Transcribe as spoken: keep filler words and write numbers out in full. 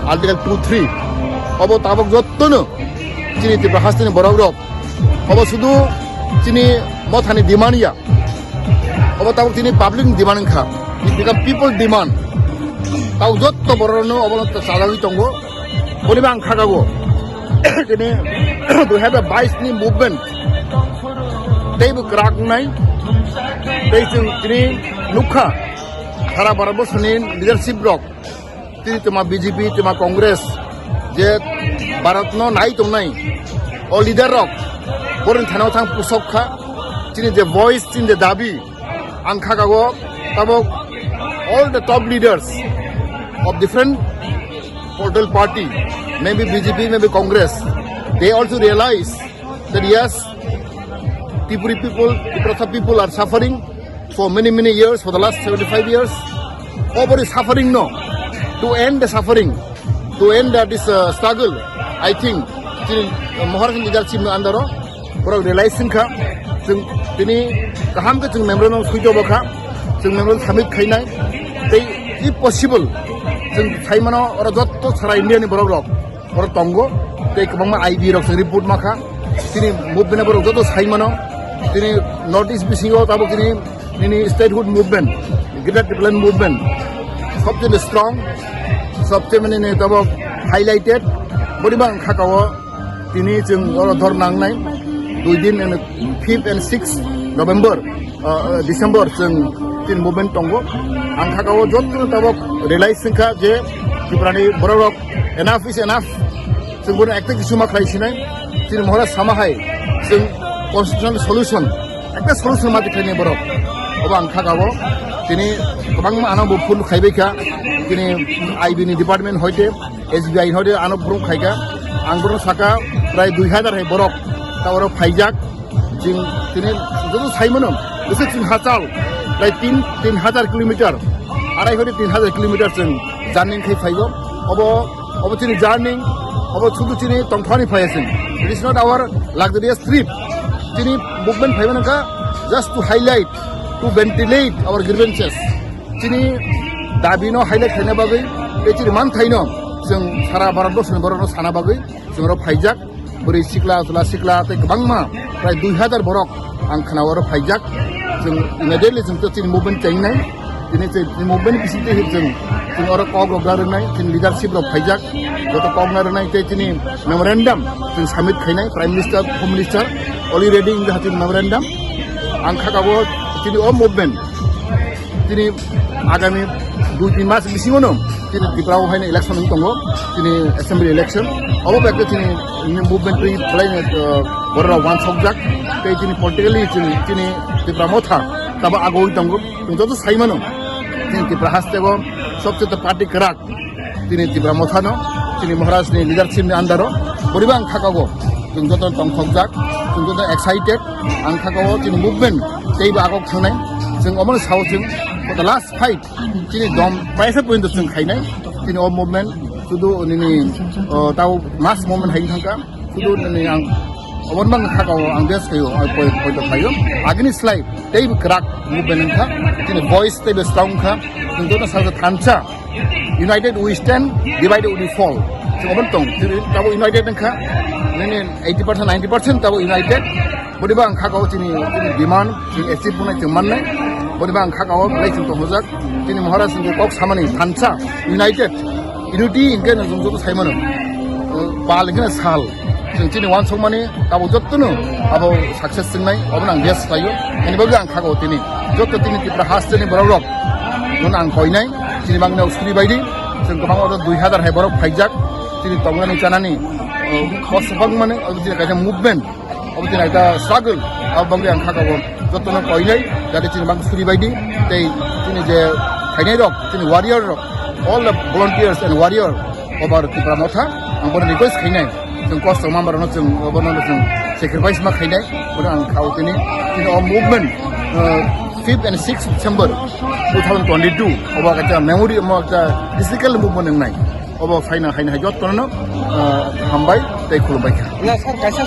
Article two three. Obo tabok jottono chini Tripura hasteni borok rok. Obo sudu chini mothani demand ya. Obo tabok chini public ni demand wngkha. It become people demand. Tabok jotto borok rokno obo sajagwi tongo. Boni bang khagago. Chini dui hazar bais ni movement. Teibo kwrak wngnai. Tei chwng chini nukha. Sara Bharat borsoni leadership rok. Tini twma B J P, twma Congress, je Bharat no nai tongnai, o leader rok, boroni thani thang pusok kha, chini je voice, chini je dabi, ang kha kago, tabok all the top leaders of different political party, maybe B J P, maybe Congress, they also realize that yes, Tripuri people, Tiprasa people are suffering for many, many years, for the last seventy-five years. Over the suffering, no. To end the suffering, to end that this uh, struggle, I think, chini, uh, Maharaj leadership ni under o, borok realize wngkha, chwng tini kaham khe chwng memorandum sui tongbo kha, chwng memorandum submit khainai, tei if possible, chwng saimano oro jotto sara India ni borok rok, oro tongo, tei kwbangma I B rok se report ma kha, tini movement borok joto sai mano, tini North East bisingo tabok tini nini statehood movement, Greater Tipraland movement, sobcheye strong, sobcheye mane ne tabok highlighted, boni bang khakao tini chwng oro dhor nangnai, dui din, fifth and sixth November, uh, December chwng chini movement tongo. Ang khakao joto tabok realize wngkha je Tripurani borok rok enough is enough. Chwng bono ekta kisu ma khlai sinai. Chini Maharaj sama hai chwng constitutional solution, ekta solution ma tikhlai borok. Obo ang khakao tini kwbangma ano bo phone khaibai kha. Tini I B ni department hoite S B I hode ano brum khaika, ang brum saka prai dui hazar hai borok ta oro phaijak, jing tini joto saimano, bisi chwng hachal, prai tin, tin hazar kilometer, arai hode tin hazar kilometer chwng journey khai phaigo, obo, obo chini journey, obo sudu chini tongthani phaiya chwng, it is not our luxurious trip, chini movement phaiba nangkha just to highlight, to ventilate our grievances. Chini dabi no highlight khaina bagwi, tei chini manthaino chwng sara Bharat borsoni borokno sana bagwi chwng oro phaijak. Bwrwi sikla, chwla sikla tei kwbangma prai dui hazar borok ang khna oro phaijak. Chwng immediately chwng chini movement chengnai. Chini, chini movement bisingtwi chwng, chwng oro kok rok na rwnai, chini leadership rok phaijak. Joto kok na rwnai tei chini memorandum chwng submit khainai, Prime Minister, Home Minister already wngkha chini memorandum. Ang khakabo chini o movement. Tini agami dui tin mas bisingono tini Tripura o haino election wng tongo, tini assembly election. Obo bai khe tini movement twi khlaina, uh, borok rok wansokjak tei tini politically tini, tini Tipra Motha tabo agoi tongo. Chwng joto sai mano tini Tripura hasteo sobchete party kwrak. Tini Tipra Mothano, tini Maharajni leadershipni under o, boriba ang khakao, chwng joto tongthokjak, chwng joto excited, ang khakao, tini movement teibo agok thangnai, chwng omono sao chwng, for the last fight, tini dom paisa pointo chwng khainai, tini o movement, sudu nini, o, tao mass movement hai thangka, sudu nini ang, obon bang khakao, ang bes khayo, ang poi, poito khayo, agini slai, teibo kwrak movement wngkha, tini voice teibo strong wngkha, chwng joto sao thansa, United we stand, divided we fall. Chwng obo tong. Chwng tabo united wngkha. Nini eighty percent, ninety percent tabo united. Boriba ang khakao chini, chini demand, chini achieve bunai chwng mannai. Boriba ang khakao belai chwng tongjak. Chini Maharaj ni kok samani thansa united. Unity hingke no chwng joto sai mano. Bal hingke no sal. Chwng chini wansukmani abo jottono abo success wngnai, obo ang bes khlaio. Ani bagwi ang khakao tini. Jotto tini Tripura hasteni borok rok. Nono ang koinai, chini bangni suri baidi. Chwng kwbang oro dui hazar hai borok phaijak. Chini tongnani chanani, o, kosto bangmani, obo chini kaisa movement. Obo chini kaisa struggle. Abo bagwi ang khakao jottono koinai, jate chini bang suri baidi. Tei chini je phainai rok, chini warrior rok, all the volunteers and warrior of our Tipra Motha, ang bono request khainai, chwng kosto ma borokno chwng, bono chwng sacrifice ma khainai, bono ang khao tini, tini o movement, uh, fifth and sixth December two thousand twenty-two, obo kaisa memory, omo kaisa historical movement wngnai, obo saina khaina hai jottono, uh, hambai tei khulumbai kha. Na sir, kaisa